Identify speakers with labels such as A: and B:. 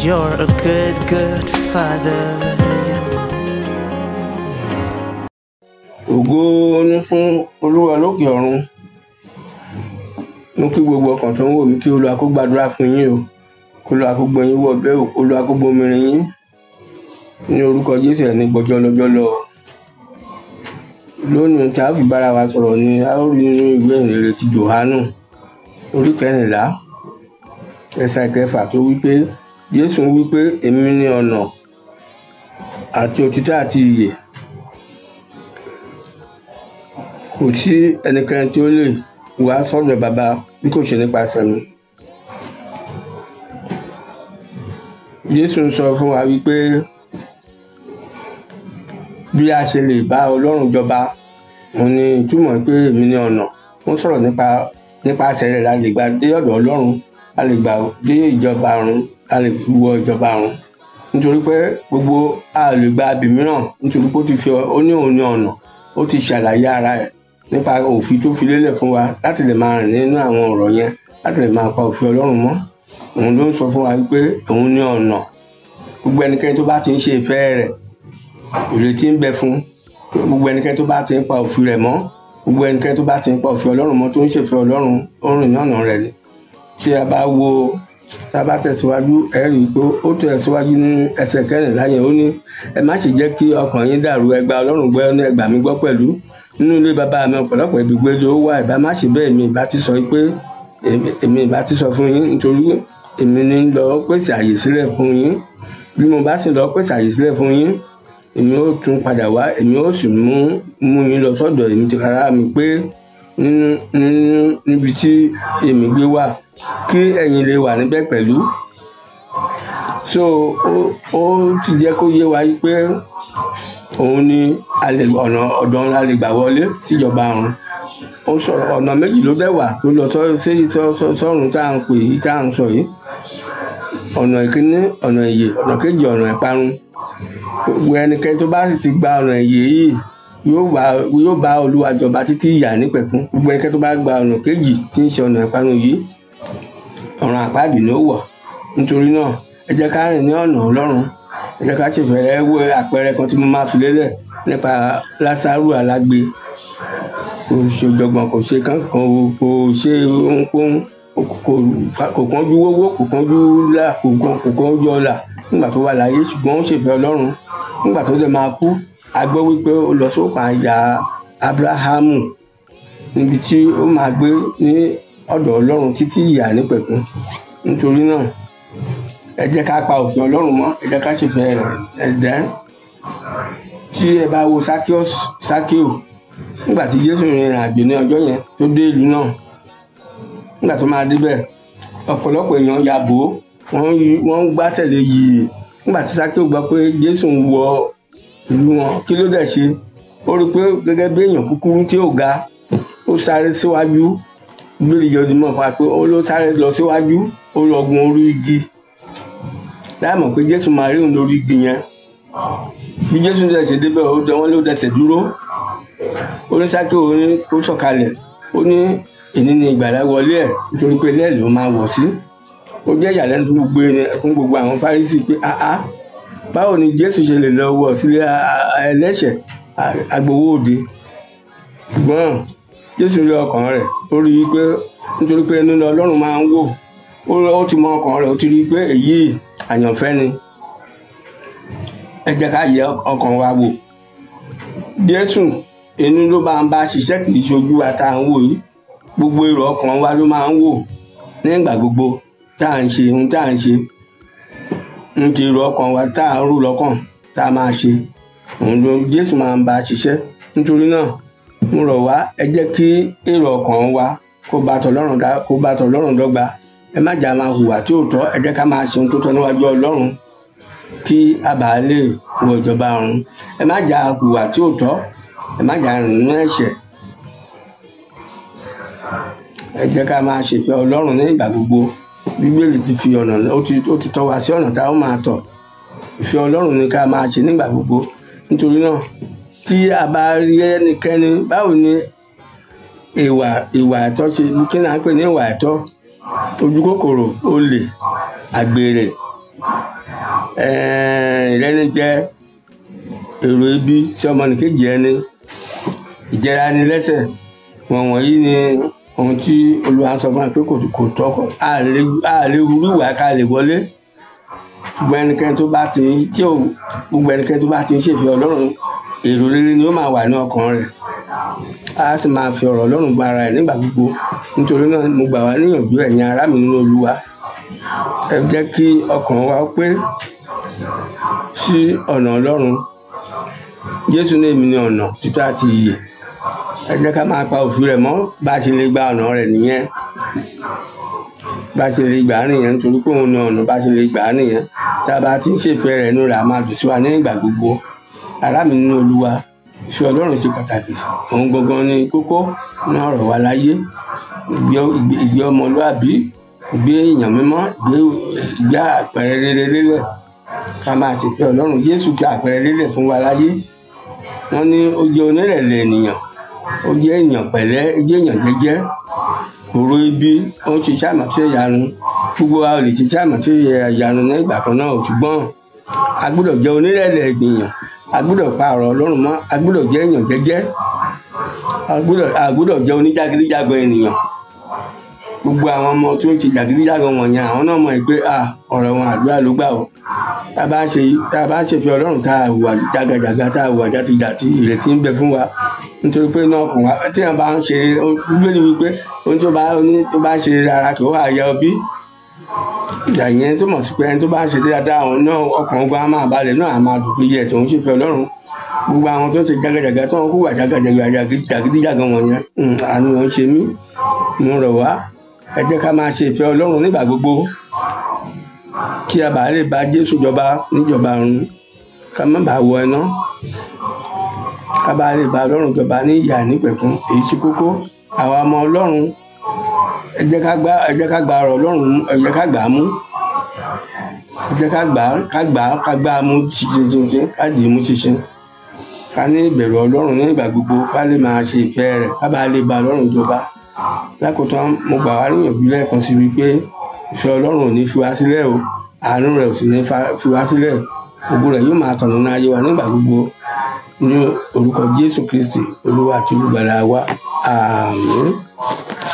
A: You're a good, good father.
B: Ògo ni fún Olúwa lókè ọ̀run. Mo kí gbogbo ọkàn tó ń wò mí kí Olúwa kó gbàdúrà fún yín o. Kí Olúwa kó gbọ́ yín wọ̀ bẹ́ẹ̀ o, kí Olúwa kó bomirin yín. Ní orúkọ Jésù ẹ̀ ní gbọ́jọ́ lọ́jọ́ lọ. Lónìí tí a fi bára wa sọ̀rọ̀ ni a ó rí nínú ìwé ìhìnrere ti Jòhánù orí 14 ẹsẹ̀ 6 tó wí pé Jésù wí pé èmi ni ọ̀nà àti òtítọ́ àti ìyè. Kò sí ẹnikẹ́ni tí ó lè wá sọ́dọ̀ Baba bí kò ṣe nípasẹ̀ mi. Jésù ń sọ fún wa wípé bí a ṣe lè bá Ọlọ́run jọba, òun ni ìtumọ̀ pé èmi ni ọ̀nà. Ó ń sọ̀rọ̀ nípasẹ̀ rẹ̀ la lè gbà dé ọ̀dọ̀ Ọlọ́run, a lè gbà dé ìjọba ọ̀run, a lè wọ ìjọba ọ̀run. Nítorí pé gbogbo a lè gba ibì mìíràn, nítorí pé ó ti fi ó ní òun ní ọ̀nà, ó ti ṣàlàyé ara ẹ̀ nípa òfin tó fi lélẹ̀ fún wa láti lè máa rìn nínú àwọn ọ̀rọ̀ yẹn, láti lè máa pa òfin Ọlọ́run mọ́. Òun ló ń sọ fún wa wípé òun ní ọ̀nà. Gbogbo ẹnikẹ́ni tó bá ti ń ṣe ìfẹ́ rẹ̀, ìrètí ń bẹ fún. Gbogbo ẹnikẹ́ni tó bá ti ń pa òfin rẹ̀ mọ́, gbogbo ẹnikẹ́ni tó bá ti ń pa òfin Ọlọ́run mọ́ tó ń ṣèfẹ́ Ọlọ́run, ó rìn ní ọ̀nà rẹ̀ ni. Tí a bá wo, tí a bá tẹ̀síwájú, ẹ rí i pé ó tẹ̀síwájú ní ẹsẹ̀ 14 yẹn, ó ní ẹ má ṣe jẹ́ kí ọkàn yín dàrú, ẹ gba Ọlọ́run gbọ́, ẹ gbà mí gbọ́ pẹ̀lú. Nínú ilé bàbá mi ọ̀pọ̀lọpọ̀ ibùgbé ló wà, ìbá má ṣe bẹ́ẹ̀ mi ìbá ti sọ pé èmi ìbá ti sọ fún yín, nítorí èmi ní lọ pèsè àyè sílẹ̀ fún yín. Bí mo bá sì lọ pèsè àyè sílẹ̀ fún yín, èmi ó tún padà wá, èmi ó sì mú yín lọ sọ́dọ̀ èmi tìkára mi pé nínú níbi tí èmi gbé wà, kí ẹ̀yin lè wà níbẹ̀ pẹ̀lú. So ó ti jẹ́ kó yé wa pé òun ni ọ̀nà ọ̀dọ̀ la lè gbà wọlé síjọba ọ̀run. Ó sọ̀rọ̀ ọ̀nà méjì ló dẹ̀ wà tó lọ sọ́run tá à ń pè yìí, tá à ń sọ yìí. Ọ̀nà ìkíní, ọ̀nà ìyè, ọ̀nà kejì, ọ̀nà ìparun. Gbogbo ẹnikẹ́ni tó bá sì ti gba ọ̀nà ìyè yìí yóò bá Olúwa jọba títí ìyà nípẹ̀kún. Gbogbo ẹnikẹ́ni tó bá gba ọ̀nà kejì tí ń ṣe ọ̀nà ìparun yìí, ọ̀run àpáàdì ló wọ̀. Nítorí náà, ẹ jẹ́ ká rìn ní ọ̀nà Ọlọ́run. Ẹ jẹ́ ká ṣèfẹ́ wo àpẹẹrẹ kan tí mo máa fi lélẹ̀ nípa Lásárù alágbe. Kò ṣe ọ̀jọ̀gbọ́n, kò ṣe kankan, kò ṣe ohunkóhun, kò kánjú wówó, kò kánjú là, kò kánjú ọlà nígbà tó wà láyé, ṣùgbọ́n ó ṣèfẹ́ Ọlọ́run. Nígbà tó dẹ̀ máa kú, a gbọ́ wípé ó lọ sókàn àyà Ábúráhámù níbi tí ó máa gbé ní ọ̀dọ̀ Ọlọ́run títí ìyà nípẹ̀kún. Nítorí náà, ẹ jẹ́ ká pa òfin Ọlọ́run mọ́, ẹ jẹ́ ká ṣèfẹ́ rẹ̀ ẹ̀dẹ́. Tí ẹ bá wo Sákíò, nígbà tí Jésù rìnrìn àjò ní ọjọ́ yẹn tó dé ìlú náà, nígbà tó máa débẹ̀, ọ̀pọ̀lọpọ̀ èèyàn ya bò ó, wọ́n ń gbá tẹ̀lé yìí. Nígbà tí Sákíò gbọ́ pé Jésù ń wọ ìlú wọn, kí ló dẹ̀ ṣe? Ó rí i pé gẹ́gẹ́ bí èèyàn kúkúrú tí ò ga, ó sáré síwájú. Bíbélì jẹ́ ojúmọ́ fún wa pé ó ló sáré lọ síwájú, ó lọ gun orí igi. Láì mọ̀ pé Jésù máa rí òun lórí igi yẹn. Bí Jésù dẹ̀ ṣe débẹ̀, ó dẹ wọ́n ló dẹsẹ̀ dúró. Ó ní Sákíò ní kó sọ̀kalẹ̀. Ó ní èní ni ìgbàlà wọlé ẹ̀, nítorí pé ilé ẹ̀ ló máa wọ̀ sí. Ó jẹ́ ìyàlẹ́nu fún gbogbo àwọn Fárísì pé áá, báwo ni Jésù ṣe lè lọ wọ̀ sílé ẹlẹ́ṣẹ̀ agbowó òde? Ṣùgbọ́n Jésù rí ọkàn rẹ̀, ó rí i pé nítorí pé inú Ọlọ́run máa ń wò, ó ti mọ ọkàn rẹ̀, ó ti rí i pé èyí àyànfẹ́ ni. Ẹ jẹ́ ká yẹ ọkàn wa wò. Jésù inú ló máa ń bá ṣiṣẹ́, kì í ṣojú wa tá à ń wò yìí. Gbogbo èrò ọkàn wa ló máa ń wò nígbà gbogbo tá à ń ṣe ohun tá à ń ṣe. Ń ti èrò ọkàn wa tá à ń rò lọ́kàn tá a máa ṣe. Òun ló Jésù máa ń bá ṣiṣẹ́. Nítorí náà, mo rọ̀ wá, ẹ jẹ́ kí èrò ọkàn wa kó bá tọlọ́run dọ́gba. Ẹ má jà máa hùwà tí ò tọ́, ẹ jẹ́ ká máa ṣe ohun tó tọ́ níwájú Ọlọ́run kí a bàa lè wọ ìjọba ọ̀run. Ẹ má jà hùwà tí ò tọ́, ẹ má jà rìn nínú ẹ̀ṣẹ̀. Ẹ jẹ́ ká máa ṣèfẹ́ Ọlọ́run ní ìgbà gbogbo. Bíbélì ti fi ọ̀nà, ó ti tọ́ wa sí ọ̀nà tá a ó máa tọ̀. Ìfẹ́ Ọlọ́run ni ká máa ṣe nígbà gbogbo. Nítorí náà, tí a bá rí ẹnikẹ́ni, báwo ni ìwà ẹ̀tọ́ ṣe, kí ni à ń pè ní ìwà ẹ̀tọ́? Ojú kòkòrò, olè, àgbèrè, ìrẹ́nijẹ, èrò ibi sí ọmọnìkejì ẹni, ìjẹra ẹni lẹ́sẹ̀. Wọ̀nyí ni ohun tí Olúwa ń sọ fún wa pé kò tọ́, a lè wúrú ìwà ká lè wọlé. Gbogbo ẹnikẹ́ni tó bá ti tí ò gbogbo ẹnikẹ́ni tó bá ti ń ṣèfẹ́ Ọlọ́run, èrò rere ni ó máa wà ní ọkàn rẹ̀. A sì máa fi ọ̀rọ̀ Ọlọ́run gba ara rẹ̀ nígbà gbogbo. Nítorí náà mo gbà wá níyànjú, ẹ̀yin ará mi nínú Olúwa, ẹ jẹ́ kí ọkàn wa pé sí ọ̀nà Ọlọ́run. Jésù ní èmi ní ọ̀nà títọ́ àti ìyè. Ẹ jẹ́ ká máa pa òfin rẹ̀ mọ́ bá a ṣe lè gba ọ̀nà rẹ̀ nìyẹn. Bá a ṣe lè gbà á nìyẹn, nítorí pé òun ní ọ̀nà bá a ṣe lè gbà á nìyẹn. Tá a bá ti ń ṣèfẹ́ rẹ̀, inú rẹ̀ á máa dùn sí wa ní ìgbà gbogbo. Ará mi nínú Olúwa, ìfẹ́ Ọlọ́run ṣe pàtàkì. Òun gangan ni kókó ní ọ̀rọ̀ wa láyé. Ìgbé ọmọlúàbí, ìgbé èèyàn mímọ́, ìgbé àpẹẹrẹ rere lélẹ̀. Ká máa ṣèfẹ́ Ọlọ́run. Jésù fi àpẹẹrẹ lélẹ̀ fún wa láyé. Wọ́n ní ó jẹ́ onírẹ̀lẹ̀ ènìyàn, ó jẹ́ èèyàn pẹ̀lẹ́, ó jẹ́ èèyàn jẹ́jẹ́, kò ro ibi, ó ń ṣiṣẹ́ àmọ̀tí ìyanu. Gbogbo wa ò lè ṣiṣẹ́ àmọ̀tí ìyanu ní ìgbà kan náà, ṣùgbọ́n a gbọ́dọ̀ jẹ́ onírẹ̀lẹ̀ ènìyàn, a gbọ́dọ̀ pa ọ̀rọ̀ Ọlọ́run mọ́, a gbọ́dọ̀ jẹ́ èèyàn jẹ́jẹ́, a gbọ́dọ̀ jẹ́ oníjàgídíjàgan ènìyàn. Gbogbo àwọn ọmọ tó ń ṣe jàgídíjàgan wọ̀nyẹn, àwọn náà mọ̀ pé ọ̀rọ̀ wọn àdúrà ló gbà o. Tá a bá ṣe fi Ọlọ́run, tá a hùwà jàgàjàgà, tá a hùwà jàtijàti, ìrètí ń bẹ fún wa. Nítorí pé náà kàn wá tí wọn bá ń ṣe, Bíbélì wípé ohun tó bá ń ṣe rárá kì ó wà yẹ ọbí. Ìyá yẹn tó mọ̀ sí pé ẹni tó bá ń ṣe dáadáa, àwọn náà ọkàn ogun á máa balẹ̀, náà á máa dùn pé yẹ tòun ṣe fẹ́ Ọlọ́run. Gbogbo àwọn tó ń ṣe jàgàjàgà, tó ń hùwà jàgàjàgà jàgídíjàgan wọ̀nyẹn, àánú wọn ṣe mí. Mo rọ̀ wá, ẹ jẹ́ ká máa ṣe ìfẹ́ Ọlọ́run nígbà gbogbo, kí a bàa lè bá Jésù jọba níjọba ọ̀run, ká má bàa wọ iná, ká bàa lè bá Ọlọ́run jọba ní ìyà nípẹ̀kun. Èyí ṣe kókó. Àwa ọmọ Ọlọ́run, ẹ jẹ́ ká gba ọ̀rọ̀ Ọlọ́run, ẹ jẹ́ ká gbà á mú, ẹ jẹ́ ká gbà á mú ṣinṣin, ká dì í mú ṣinṣin, ká ní ìbẹ̀rù Ọlọ́run ní ìgbà gbogbo, ká lè máa ṣe ìfẹ́ rẹ̀, ká bàa lè bá Ọlọ́run jọba. Lákòótán, mo gbà wá níyànjú lẹ́ẹ̀kan sí wípé ìfẹ́ Ọlọ́run ò ní fi wá sílẹ̀ o, àánú rẹ̀ ò sì ní fi wá sílẹ̀. Ògo rẹ̀ yóò máa tàn nínú ayé wa nígbà gbogbo. Ní orúkọ Jésù Kristi, Olúwa àti Olùgbàlà wa. Àmín.